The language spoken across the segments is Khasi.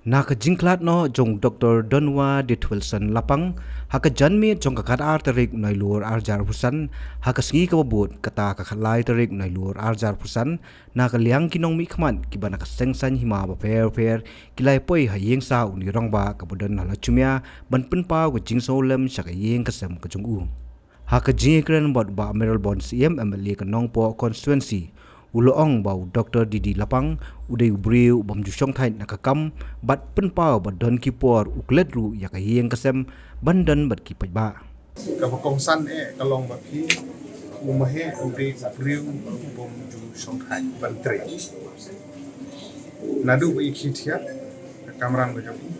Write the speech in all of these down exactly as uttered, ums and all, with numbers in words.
Na ka jingkhlad noh jong Doctor Donwa Ditwilson Lapang, ha ka janmiet jong ka khatar tarik Nailur arhajar arphew san, ha ka sngi kaba bud kata ka khatlai tarik Nailur arhajar arphew san, na ka liang ki nongmihkhmat kiba na ka seng saiñ hima bapher bapher ki la ïa poi ha ïing sah u rangbah kaba don ha Lachumia ban pynpaw ka jingsngewlem sha ka ïing ka sem ka jong u. Ha ka jingïakren bad u Bah Mayralborn Syiem, M L A ka Nongpoh Constituency, u la ong ba u Doctor D D Lapang u dei u briew u bym ju shongthait na ka kam bad pynpaw ba don ki por u klet ruh ïa ka ïing ka sem ban don bad ki paidbah. Kaba kongsan eh ka long ba phi, u Maheh u dei u briew u bym ju shongthait ban trei. Naduh ba i khie thiah, ka kamram ka jong i,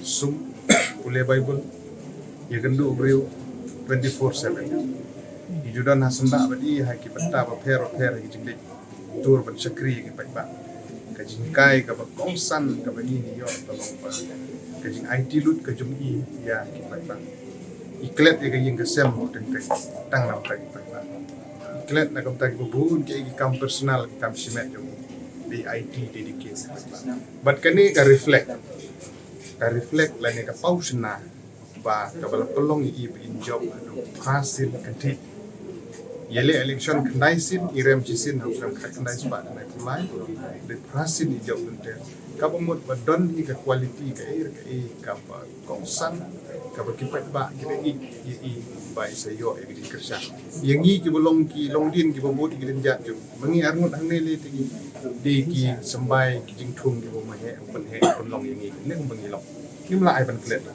sum, pule Baibl, ïakynduh briew twenty four seven. I ju don ha syndah bad i ha ki bynta bapher bapher ha ki jingleit tur ban shakri ïa ki paidbah. Ka jinghikai kaba kongsan kaba ngi ngi ïoh ka long ba ka jingaiti lut ka jong i ïa ki paidbah. I klet ïa ka ïing ka sem teng teng tang na bynta ki paidbah. I klet na ka bynta kiba bun ki, ki kam personal, ki kam shimet jong i. Dei aiti, dei dei ki paidbah. Bad kane ka reflect, ka reflect lane ka paw shynna ba kaba la pynlong ïa i ba in jop haduh phra sien kynthih. Ïaleh election khyndai sien, i rem shisien ha u snem khatkhyndai spah khyndaiphew lai, dei phra sien i jop lynter. Kaba mut ba don hi ka quality kaei re kaei kaba kongsan, kaba ki paidbah ki da ïeit ïa i ba i sa ïoh ïa ka jingkyrshan. Ïa ngi kiba long ki longdien kiba bud ïa ki dienjat jong, ma ngi arngut hangne lei te ngi dei ki symbai ki jingthung kiba u Maheh u pynheh u pynlong ïa ngi ne kumba ngi long. Ngim lah ai ban klet.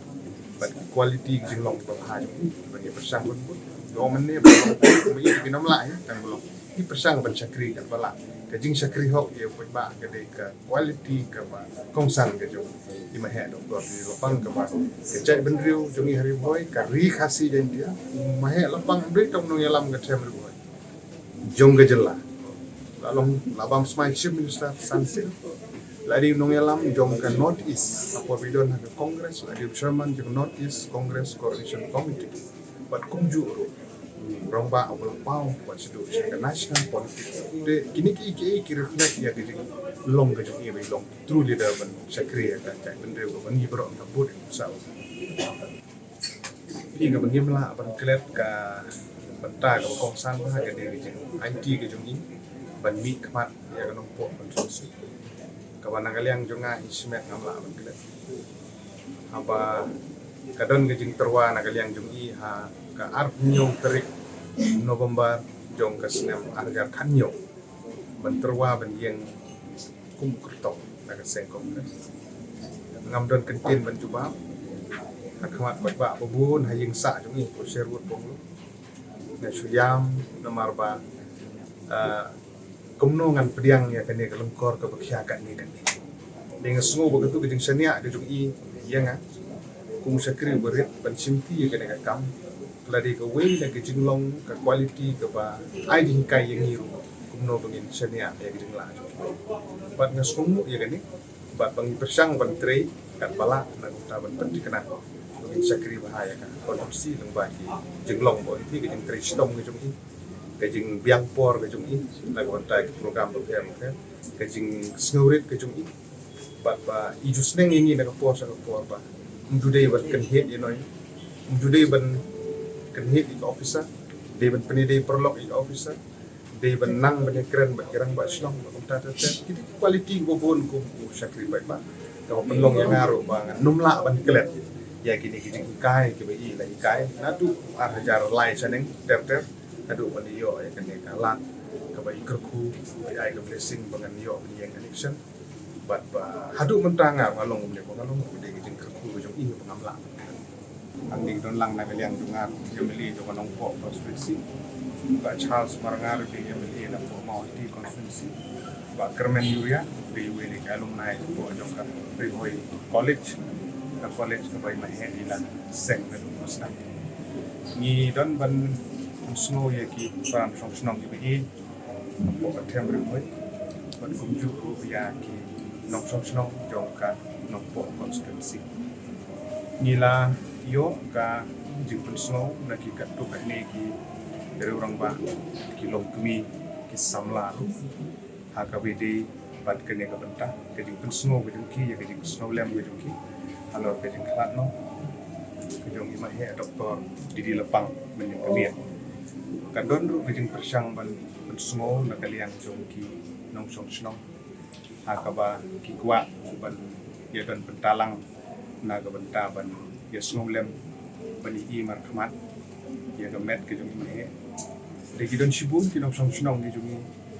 Bad ki quality ki jinglong kiba bha jong i ba ngi pyrshang ban bud. Ïoh mynne ba long kumba i ki nym lah ai tang ba long. Ngi pyrshang ban shakri katba lah. Ka jingshakri hok ïa u paidbah ka dei ka quality kaba kongsan ka jong i Maheh Doctor D D Lapang kaba ka jaitbynriew jong i ha Ri Bhoi, ka Ri Khasi Jaiñtia, u Maheh Lapang um dei tang u nongïalam ka them Ri Bhoi jong ka jylla. La long, la bam smai Chief Minister san sien. La dei u nongïalam jong ka North East, ha por ba i don ha ka Congress, la dei u chairman jong ka North East Congress Coordination Committee. Bad kumjuh ruh rangbah uba la paw bad shaduh sha ka national politics. Te kine kiei kiei ki reflect ïa ka jinglong ka jong i ba i long true leader ban shakri ïa ka jaitbynriew kaba ngi baroh ngi bud ïa ka. Phi, kaba ngim lah ban klet ka bynta kaba kongsan bha ka dei ka jingaiti ka jong i ban mihkhmat ïa ka Nongpoh Constituency. Kaba na ka liang jong nga i shimet ngam lah ban klet. Haba ka don ka jingtyrwa na ka liang jong i ha ka arphew hynñiew tarik November jong ka snem arhajar khathynñiew ban tyrwa ban ïeng kum u kyrtong na ka seng Congress. Ngam don kyntien ban jubab ha khmat paidbah ba bun ha ïing sah jong i, ko Sherwood Ponglo. Nga shu ïam namar ba, ah, kumno ngan pdiang ïa kane ka lyngkor kaba khia katne katne. Dei nga sngew ba katu ka jingshaniah ka jong i ïa nga kum u shakri uba rit ban shimti ïa kane ka kam. Ka la dei kawei na ka jinglong ka quality kaba ai jinghikai ïa ngi ruh kumno ba ngin shaniah ïa ka jinglah jong i. Bad nga sngewbha ïa kane bad ba ngi pyrshang ban trei katba lah na ka bynta ban pynthikna ba ngin shakri bha ïa ka constituency lyngba ki jinglong ba ong ki, ka jingtrei shitom ka jong i, ka jingbiang por ka jong i na ka bynta ki program bapher bapher, ka jingsngewrit ka jong i. Bad ba i ju sneng ïa ngi na ka por sha ka por ba um ju dei ban kynhied ïa noi, um ju dei ban kynhied ïa ka officer, dei ban pynïadei paralok ïa ka officer, dei ban nang ban ïakren bad ki rangbah shnong bad kumta ter ter. Kine ki quality kiba bun kum u shakri paidbah kaba pynlong ïa nga ruh ba ngan nym lah ban klet ïa kine ki jinghikai kiba i la hikai naduh ar hajar lai shaneng ter ter haduh ban ïoh ïa kane ka lad kaba i kyrkhu, ba i ai ka blessing ba ngan ïoh ban ïeng election. Bad ba haduh mynta nga, nga long kumne ba nga long kumne, ka jingkyrkhu ka jong i ba ngam lah. Hangne don lang na ka liang jong nga, M L A jong ka Nongpoh constituency, Bah Charles Marngar, dei M L A na Pohmawhati constituency, Bah Kyrmen Uriah, dei uwei na ki alumni jong ka Ri Bhoi College, ka college kaba i Maheh i la seng na dum sdang. Ngi don ban pynsngew ïa ki para nongshong shnong kiba ïeit hapoh ka them Ri Bhoi bad kumjuh ruh ïa ki nongshong shnong jong ka Nongpoh constituency. Ngi la ïoh ka jingpynsngew na ki katto katne ki riew rangbah, ki longkmie, ki samla ruh ha kaba ïadei Bad kane ka bynta ka jingpynsngew ka jong ki ïa ka jingsngewlem ka jong ki halor ka jingkhlad noh ka jong i Maheh Doktor Didi Lapang mynnin ka miet. Ka don ruh ka jingpyrshang ban pynsngew na ka liang jong ki nongshong shnong ha kaba ki kwah ban ïa don bynta lang na ka bynta ban ïa sngewlem ban ïohi markhmat ïa ka met ka jong i Maheh. Dei ki don shibun ki nongshong shnong ki jong i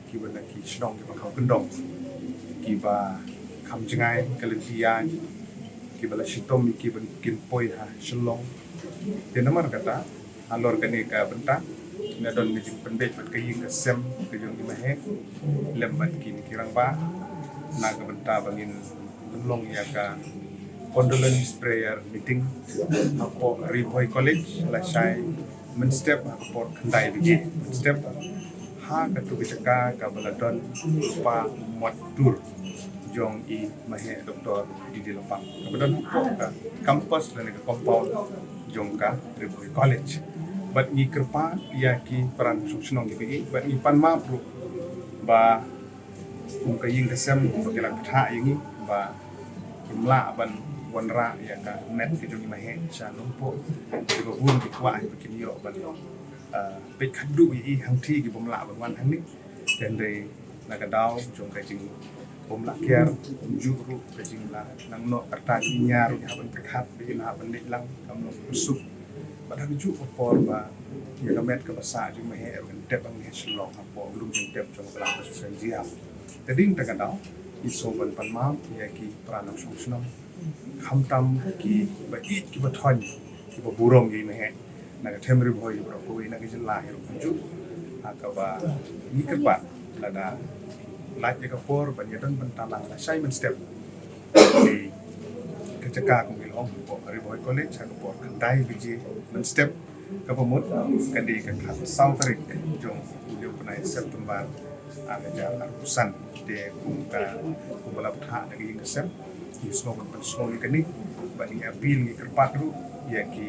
kiba na ki shnong kiba kham kyndong, kiba kham jngai ka lynti ïaid, kiba la shitom ïa ki ban kin poi ha Shillong. Te namar kata halor kane ka bynta nga don ka jingpynbeit bad ka ïing ka sem ka jong i Maheh lem bad kine ki rangbah na ka bynta ba ngin pynlong ïa ka condolence prayer meeting hapoh Ri Bhoi College lashai mynstep ha ka por khyndai baje mynstep ha katu ka jaka kaba la don u kpa mot tur jong i Maheh Doktor Didi Lapang kaba don hapoh ka campus lane ka compound jong ka Ri Bhoi College. Bad ngi kyrpad ïa ki para nongshong shnong kiba ïeit bad ngi pan map ruh ba kum ka ïing ka sem ba ki la pynthah ïa ngi ba kim lah ban wanrah ïa ka met ka jong i Maheh sha Nongpoh. Kiba bun ki kwah ba kin ïoh ban, ah, peit khadduh ïa i hangtei ki bym lah ban wan hangne. Te hynrei na ka daw jong ka jingbym lah kiar, kumjuh ruh ka jingla nang noh kata ki ïa ruh ïa ban pyrkhat ba kin hap ban leit lang kam long pynsuk. Bad ha kajuh ka por ba ïa ka met kaba sah jong i Maheh ruh kan tep hangne Shillong hapoh ka lum jingtep jong ka Balang Association Jaiñtia. Te dei na kata ka daw ngi sngewbha ban pan map ïa ki para nongshong shnong khamtam kiba ïeit kiba thoiñ kiba burom ïa i Maheh na ka them Ri Bhoi baroh kawei na ka jylla hi ruh kumjuh. Ha kaba ngi kyrpad lada lait ïa ka por ban ïa don bynta lang lashai mynstep. Ka jaka kum ki la ong hapoh Ri Bhoi College ha ka por khyndai baje mynstep kaba mut ka dei ka khatsaw tarik jong u bnai September ar hajar arphew san. Te kum ka, kumba la pynthah da ka ïing ka sem ngi sngewbha ban pynsngew ïa kane bad ngi appeal ngi kyrpad ruh ïa ki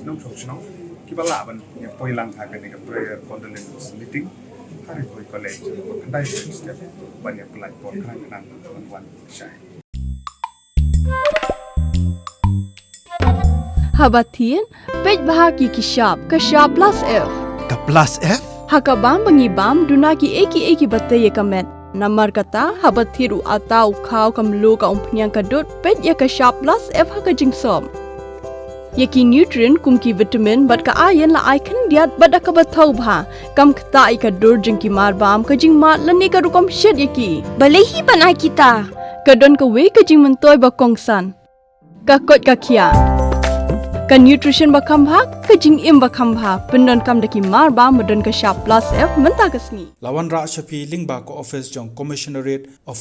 nongshong shnong kiba lah ban ïa poi lang ha kane ka prayer condolence meeting ha Ri Bhoi College ha ka por khyndai baje mynstep ban ïa pynlait por khnang khnang ban wan shai. Haba thied, peit bha ïa ki shap, ka shap Plus F. Ka Plus F? Ha ka bam ba ngi bam, duna kiei kiei kiba tei ïa ka met. Namar kata, haba thied u atta u khaw ka mluh ka umphniang ka dud, peit ïa ka shap Plus F ha ka jingsop. Ïa ki nutrient kum ki vitamin bad ka iron la ai khyndiat bad da kaba thaw bha. Kam ktah ïa ka dur jong ki marbam, ka jingmad lane ka rukom shet ïa ki. Balei hi ban ai kita? Ka don kawei ka jingmyntoi ba kongsan. Ka koit ka khiah. Ka nutrition ba kham bha, ka jingim ba kham bha. Pyndonkam da ki marbam ba don ka shap Plus F mynta ka sngi. La wanrah sha phi lyngba ka office jong Commissionerate of